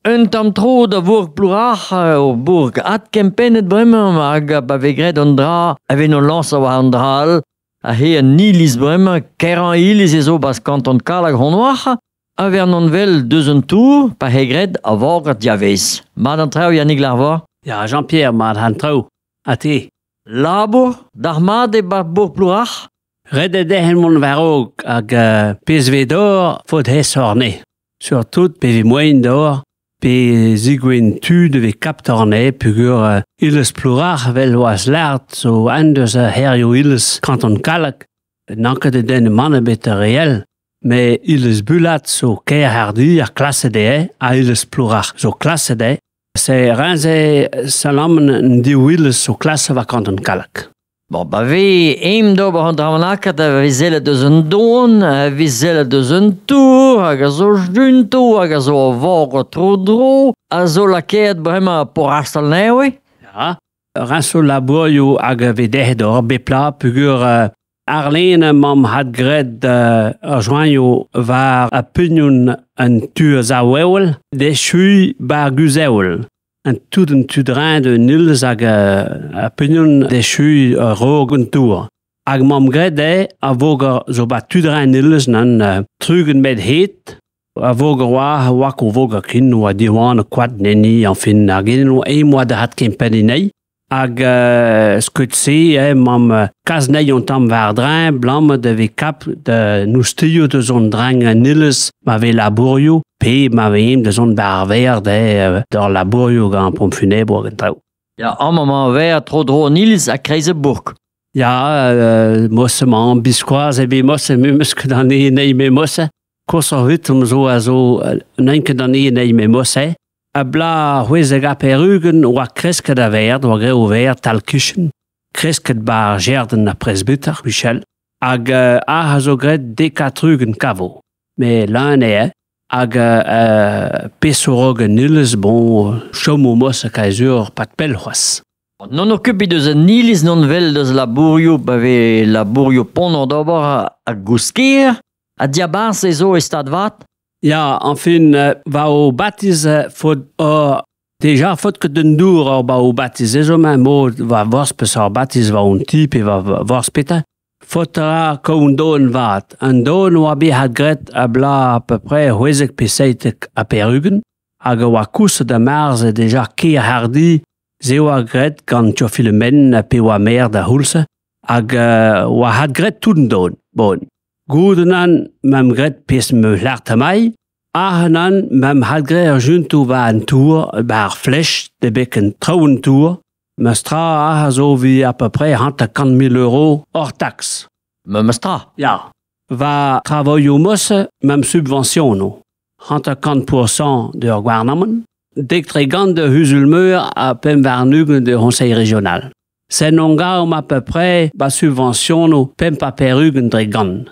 Un tamm tro da vourk Plourac'h, ur bourk adkempennet bremañ hag pa vez graet an dra a vez o lañsañ war an dra all. Aze un iliz bremañ, kaerañ iliz ez zo 'barzh kanton Kallag Honnoac'h, a vez an vel deus an tour pa c'he graet a vorgad diavez. Mat an traoù Yannick Larvor? Ya, Jean-Pierre, mat an traoù. Ha te? Labour, d'ar mat e 'barzh bourk Plourac'h? Ret eo dezhañ mont war-raok hag pezh 'vez d'ober faot aesoc'h anezhe. Surtout pe vez moaien d'ober pe zigouezh tud e vez kapt anezhe peogwir iliz Plourac'h 'vel 'oas lâret zo un deus ar c'hêrioù iliz kanton Kallag. N'an ket da den mann ebet ar re all. Met iliz Bulat zo kaer-hardi ha klaset eo ha iliz Plourac'h zo klaset eo. Se renze salamen an div iliz zo klaset war kanton Kallag. Bon, pa vez aem d'ober an dra bennaket a vez sellet eus un don, a vez sellet eus un tour, hag a zo junto, hag a zo a vor tro-dro, a zo lakaet bremañ porrastal nevez. Ya, riñsoù labourioù hag a vez derc'het d'ober bep bloaz peogwir àrlene 'mamp adgraet ar joaioù war ar pignon an tu a sav-heol d'echuiñ 'ba ar guzh-heol. An tout an tu dreñv d'un iliz hag ar pignon d'echuiñ a-raok an tour. Hag 'mamp graet eo a voger zo 'ba tu dreñv an iliz nann 30 metr hed. A voger oa oa o voger ken oa diwan koad enni enfin hag eno eñ oa da adkempenn anezhi. Hag skeud-se eo 'mamp kas anezhi un tamm war-dreñv 'blam da vez kap da noustioù deus an dreñv an iliz ma vez labourioù pe ma vez da zont 'ba ar ver d'ar labourioù gant pompe funèbre hag an traoù. Ya, amañ emañ ar ver tro-dro an iliz ha kreiz ar bourk. Ya, mosse 'mañ biskoazh eo bet mosse memes ket an hini me mosse. Koshoc'h 'vitomp zo a zo n'int ket an hini me mosse. A bla c'hwezek ha pevar-ugent oa kresket a ver, oa graet o ver tal-kichen. Kresket 'ba ar jardin ar presbyter, Michel. Hag ac'h a zo graet 70 kavo. Met leun eo hag peseurt an iliz, bon, chomo mosse kaezur pad pell c'hoazh. N'on okupit eus an iliz n'on wel deus labourioù pa vez labourioù ponner d'ober ha gousker ha diabarzh ez zo e stad vat. Ya, enfin, va o batiz faot deja faot ket un dour ur ba o batiz ez zo ma mod va vorzh peseurt batiz va un ti pe va vorzh petra. Faot a ra kaout un daol vat. An daol oa bet adgraet a bloaz à peu près 16 pe 77 hag a oa koustet da marz deja ker hardi se oa graet gant Théophile Men pe oa maer da c'houlz hag oa adgraet tout an daol. Bon. Goude-nan 'm graet pezh 'm eus lâret amai, ac'hanan 'm adgraet ar juntoù war an tour, 'ba ar flech, da beken traoù an tour. Memes tra a zo evit à peu près 50 000 euros hors taxe. Memes tra. Ya. Va travailloù mosse 'm subventiono. 50% d'ur gouarnamant, 10 de c'huzul-meur ha 25 de conseil régional. Sen on gaomp à peu près ba subventiono 85 dre gant.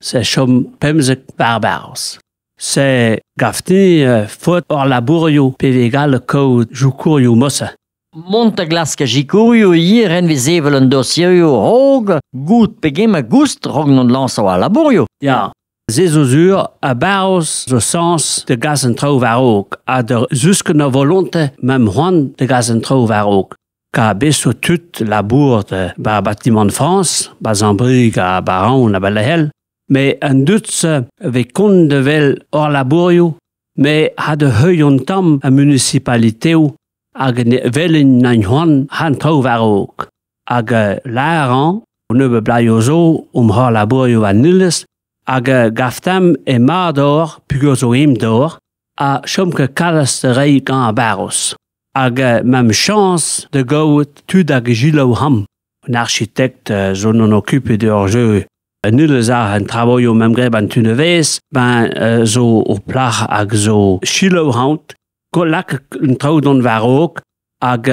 Se chom 15 barbarzh. Se gafti faot hor labourioù pe vegal kaout joukourioù mosse. Mont da glask a sikourioù ivez renvez sevel un doserioù raok goût pegement goust raok n'on lañsañ al labourioù. Ya, se zo sur a-barzh zo sañs da gas an traoù war-raok ha da zeusken ar volonte ma'm c'hoant da gas an traoù war-raok. Ka bet zo tud labour ba Bâtiment de France, ba Zambrig ha ba Raon ha ba Lehel, met an dud-se vez kont da wel hor labourioù, met ha da heuilh an tamm a municipaliteoù hag welin an c'hoant han traoù war-raok. Hag lârañ, nebeut blaioù zo om hor labourioù an iliz, hag gaftam e mat d'or, peogwir zo em d'or, ha chom ket kalz da reiñ gant ar barroz. Hag 'm chañs da gaout tud hag gilaou ham. Un architect zo non occupé d'ur jeu un iliz ar an travailloù 'm graet ban tu nevez, ben zo o plac'h hag zo selaou hañt, lak un traoù dont war-raok hag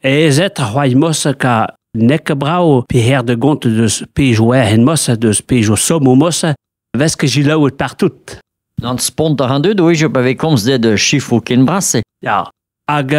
aezet ar c'hoari mosse ka n'eo ket brav pe her da gont deus pezh oa en mosse deus pezh o somm o mosse vez ket selaouet partout. Gant spont ar an dud oa pa vez komz de chifroù ken bras-se. Ya. Hag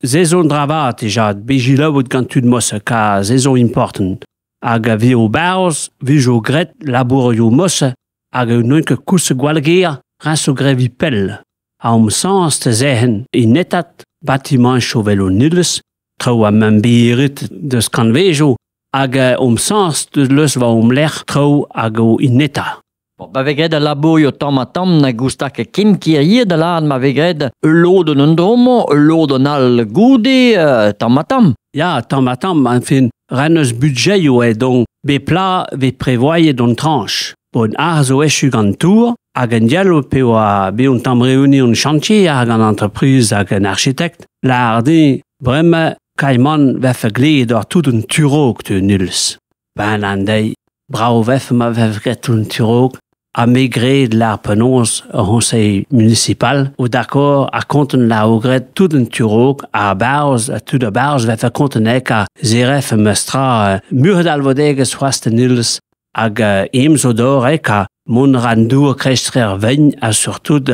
se zo un dra vat dija, bet selaouet gant tud mosse ka se zo important. Hag vi o barzh, vi zo graet labourioù mosse hag n'on ket koulz gwall ger, rin zo grevi pell. A om sans te zeggen in netat batimancho vel o nilles, trou a men birit deus kanvejo, hag om sans de leus va om lec'h trou hag o in neta. Bon, ba vez graet al labourio tamm ha tamm na gousta ket ken kirrier da lâret ma vez graet ul lodenn an dro-mañ, ul lodenn all goude, tamm ha tamm. Ya, tamm ha tamm, enfin, ren eus budget eo donc be pla vez prevoyet on tranche. Bon, ar zo echu gant tour, hag en diallo pe oa be on tamm reuni on chantier hag an entreprise hag an architect, la ardi bremañ kaiman vefe gleet ur tout un turog te nils. Ben an deiz, bravo vefe ma vefe graet un turog, ha me graet l'ar penaos ur conseil municipal, o d'accord a konten la o graet tout un turog a barz, a tout a barz vefe konten ek a zeref mestra muret alvodegez c'hoazh te nils hag em zo d'or ek a mont ran dour krestrer vegn ha surtout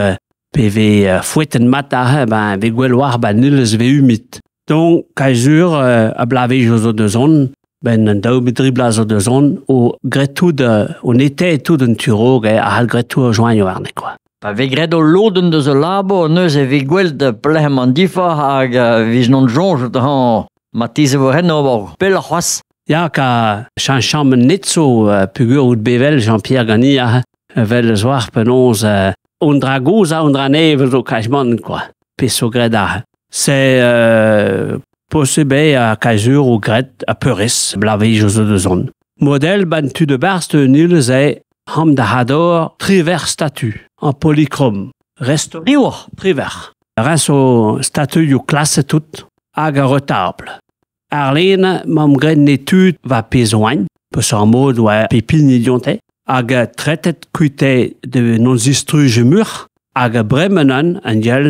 pe ve foueten mat aze, ben ve gwell war ba nils ve umit. Donc, kaizur a blavejo zo de zon, ben an daou bet dribla zo de zon, o graet tout, o nete tout an turog a hal graet tout a joagnio arne, quoi. Pa vez graet o lodenn deus ul labour, neuze e vez gwell da pelec'h emañ an diforc'h hag vez non soñj hañ marteze vo hen ober pelloc'h c'hoazh. Ya, ka chañchamm net zo peogwir out bevel Jean-Pierre gani aze, vel eus war penaos on dra gozh ha on dra nevez zo kajman, quoi. Pezh zo graet aze. C'est possible eo a kaizur o graet a peurrest blavezioù zo da zont. Model ban tu de barz de nil eo ham da hador triver statu en polychrome. Rest Riwoc'h. triver. Rest o statuioù klasse tout hag a retable. Ar lene m'am graet ne tud va pezh oain, peus ar mod oa pepini dionte, hag tretet kuite de non zistruje mur, hag bremenan an dial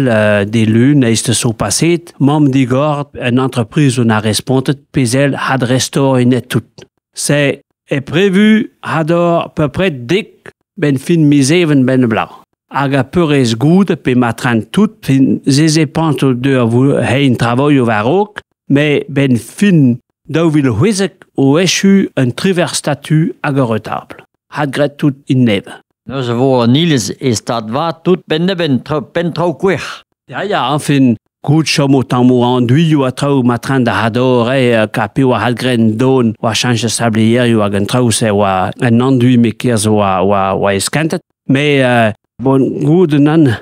de lun eist so passet, mam digor en entreprise on a respontet pezel had restaure net tout. C'est est prévu hador peu près dik ben fin mizeven ben bla. Hag a peurez goud pe matran tout fin zeze pant de vo hein travail warok, mais ben fin daou vil c'hwezek o echu un triver statu hag ur retable. Had graet tout in neve. Neuze vo an iliz e stad vat tout penn-da-benn, penn traoù kouer. Ya, ya, enfin, gout chom o tammoù an duioù a traoù matran da hador, ka pe oa had graet don, oa chañch sablierioù hag an traoù-se oa un andui me kerz oa eskentet. Mais, bon, gout nan.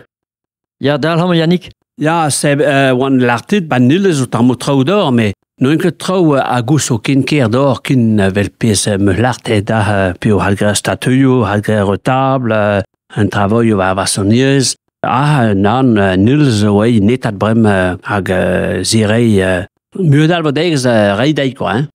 Ya, dalc'h Yannick. Ya, se oan l'artit ban nilez o tammoù traoù d'or, mais n'on ket traoù a gous o ken ker d'or kin vel pezh me lart e da pe o had graet statuioù, had graet retable, un travail war vassoniez. Ah, nan, nilez oa netat brem hag zirei muet alvodegez rei dei, quoi, hein.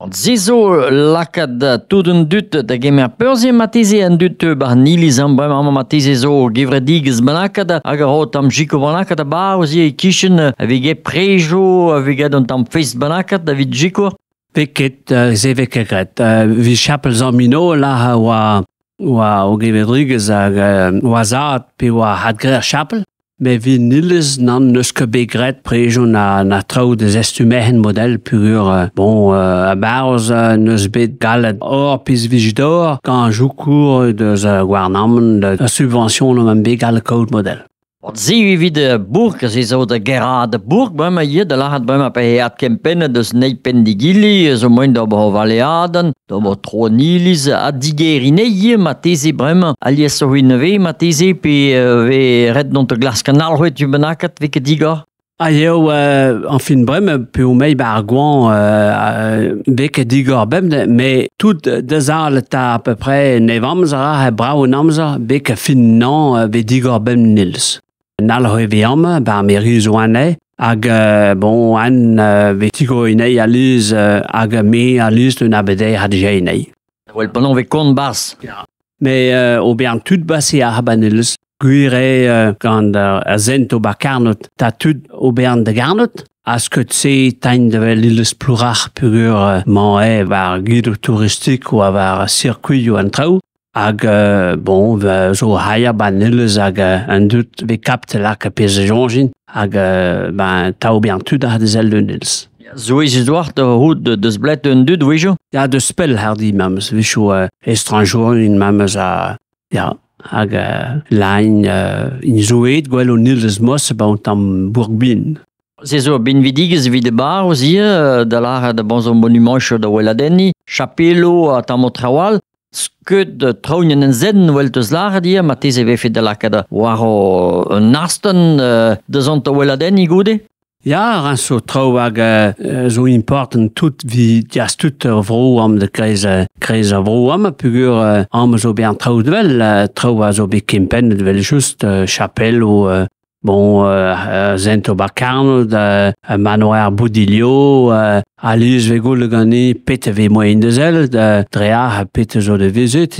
An se zo lakaat tout an dud da gemer peurziñ marteze an dud bar niliz an bremañ amañ marteze zo gevredigezh bennaket hag a ro tamm jiko bennaket a bar ouzh e kichen a vez get prejo a vez get un tamm fest bennaket da vit jiko. Vez ket se vez ket graet. Vi chapel San-Mino la oa o gevredigezh hag oa zad pe oa had graet ar chapel. Mais vi nilez nan neus ket bet graet prejo na traoù da zestumerc'hen model peogwir bon a barz neus bet gallet or pezh vije d'or gant joukour deus gouarnamant da subvention n'am bet gallet kaout model. Wat se evit bourg, se zo da gerad bourg bremañ ivez da lâret bremañ pe e adkempennet deus neiz pendigili zo moaien d'ober o valeadenn, d'ober tro an iliz ha digeriñ ivez marteze bremañ alies o nevez marteze pe vez ret dont da glask an alc'hwez tu bennaket vez ket digor. Ah eo enfin bremañ pe o mei bar gouan vez ket digor bemdez, mais tout deus all ta à peu près nev amzer ha brav an amzer vez ket fin nan vez digor bemdez nils. An alc'hwez vez amañ, bar meri zo anezhe, hag bon an vez tigor anezhi alies hag me alies d'un abedei had dija anezhi. Well, penaos vez kont barzh. Ya. Mais ober an tud bas eo ar banelez. Gwir eo gant ar sent ober karnot, ta tud ober an da garnot, ha skeud se tagn da vel lilez plourac'h peogwir mañ eo war guidoù touristik oa war circuitoù an traoù. Hag bon, zo haier banelez hag an dud vez kapt lak a pezh a soñjin, hag ben ta ober an tud ar dezel nils. Zo ez eus oar da c'hout deus blet un dud, wejo? Ya, deus pell hardi memes, wechoù estranjourien memes a... Ya. Hag lain in zoet gwell o nilez mos ba un tamm bourg bin. Se zo binvidigezh evit e bar ivez, da lâret bon zo monumanchoù da weladenniñ, chapelo ha tammoù traoù all. Skeud traoñienn en zen wel teus lâret ivez, marteze e vefe da lakaat war un astenn da zont da weladenniñ goude? Ya, ran zo traoù hag zo important tout vi dias tout ur vro am de kreiz kreiz ar vro am pugur am zo bet an traoù vel traoù a zo bet kempennet vel just chapel o bon zent o bakarn da manoir Boudilio aliz ve goul gani pet ve moyen de zel da dre ar pet zo de vizit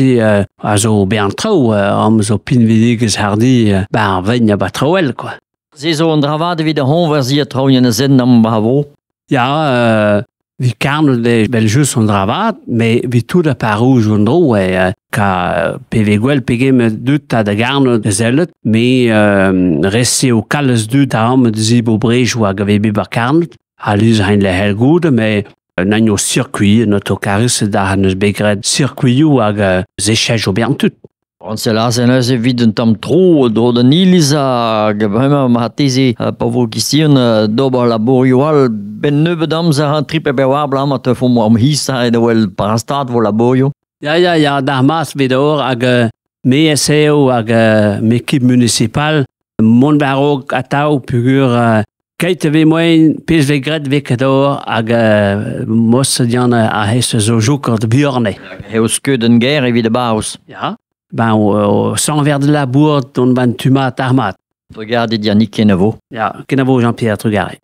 a zo bet an traoù am zo pinvidigez hardi ba ar vegn a ba traoù quoi. Se zo an dra vat evit ar c'hoñverziañ traoñienn zen am bravo. Ya, vi karn de bel just an dra vat, me vi tout a parouj an dro e ka pe ve gwell pegem dut a da garn de zellet, me reste o kalles dut a am de zibo brej oa gave be bar karn, a luz hein le hel goude, me nan o circuit, an autocaris da han eus bet circuit hag zechaj o bern tout. An se lazen neuze evit un tamm tro dro d'an iliz hag bremañ marteze pa vo kistion d'ober labourioù all ben nebeut amzer an trip e war blam a teufomp am his ha da wel parastad vo labourioù. Ya, ya, ya, d'ar mas vet or hag me eseo hag me ekip municipal mont war atav pugur keit ve moen pezh ve graet ve ket or hag mos dian a hes zo jouk de buorne. Eo skeud en ger evit barouz. Ya. Ben, o sanver de la bourd, on ban tumat armat. Regardez Yannick Kenavo. Ya, Kenavo Jean-Pierre Trugaré.